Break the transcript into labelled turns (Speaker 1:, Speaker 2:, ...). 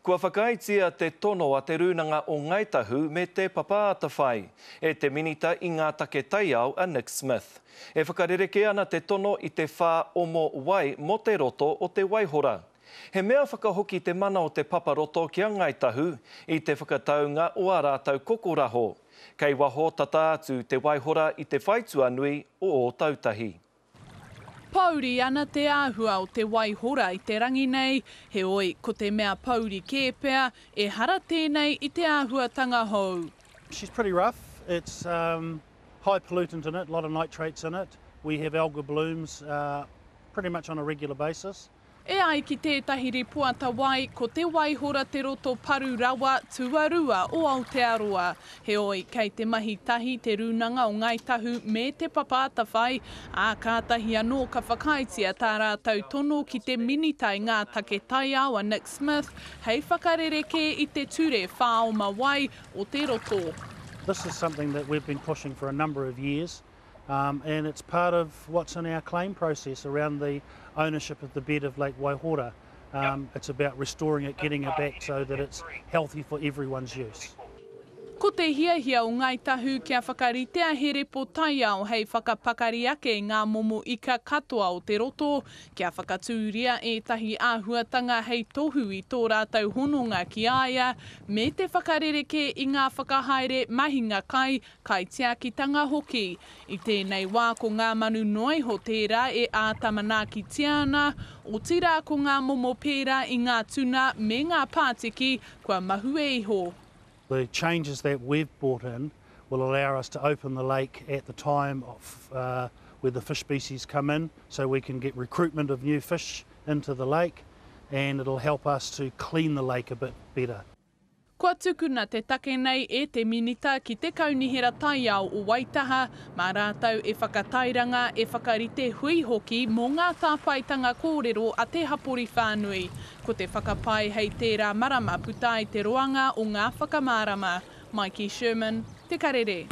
Speaker 1: Kua whakaaetia te tono a Te Rūnanga o Ngāi Tahu me Te Papa Atawhai e te Minita i ngā Take Taiao a Nick Smith. E whakarerekē ana te tono i te whāomo wai mō te roto o Te Waihora. He mea whakahoki te mana o te papa roto ki a Ngāi Tahu i te whakataunga o ā rātou kokoraho. Kei waho tata atu Te Waihora i te whaitua nui o Ōtautahi.
Speaker 2: Pōuri ana te āhua o te waihora i te rangi nei, heoi, ko te mea pōuri kē pea, ehara tēnei i te āhuatanga hou.
Speaker 3: She's pretty rough, it's high pollutant in it, lot of nitrates in it, we have algal blooms pretty much on a regular basis.
Speaker 2: E ai ki tētahi ripoata wai, ko Te Waihora te roto paru rawa tuarua o Aotearoa. Heoi, kei te mahi tahi Te Rūnanga o Ngāi Tahu me Te Papa Atawhai, ā, kātahi anō ka whakaaetia tā rātou tono ki te Minita i ngā Take Taiao a Nick Smith hei whakarerekē i te ture whāoma wai o te roto.
Speaker 3: This is something that we've been pushing for a number of years. Um, and it's part of what's in our claim process around the ownership of the bed of Lake Waihora. Um, it's about restoring it, getting it back so that it's healthy for everyone's use.
Speaker 2: Ko te hiahia o Ngāi Tahu kia whakaritea he repo taiao hei whakapakari ake i ngā momo ika katoa o te roto, kia whakatūria ētahi āhuatanga hei tohu i tō rātou hononga ki a ia, me te whakarerekē i ngā whakahaere mahinga kai kaitiakitanga hoki. I tēnei wā ko ngā manu noa iho tērā e āta manaakitia ana, otirā ko ngā momo pērā i ngā tuna me ngā pātiki kua mahue iho.
Speaker 3: The changes that we've brought in will allow us to open the lake at the time of where the fish species come in so we can get recruitment of new fish into the lake and it'll help us to clean the lake a bit better.
Speaker 2: Kua tukuna te take nei e te Minita ki te Kaunihera Taiao o Waitaha, mā rātou e whakatairanga, e whakarite hui hoki mō ngā tāpaetanga kōrero a te hapori whānui. Ko te whakapae hei tērā marama puta ai te roanga o ngā whakamārama. Mikey Sherman, Te Karere.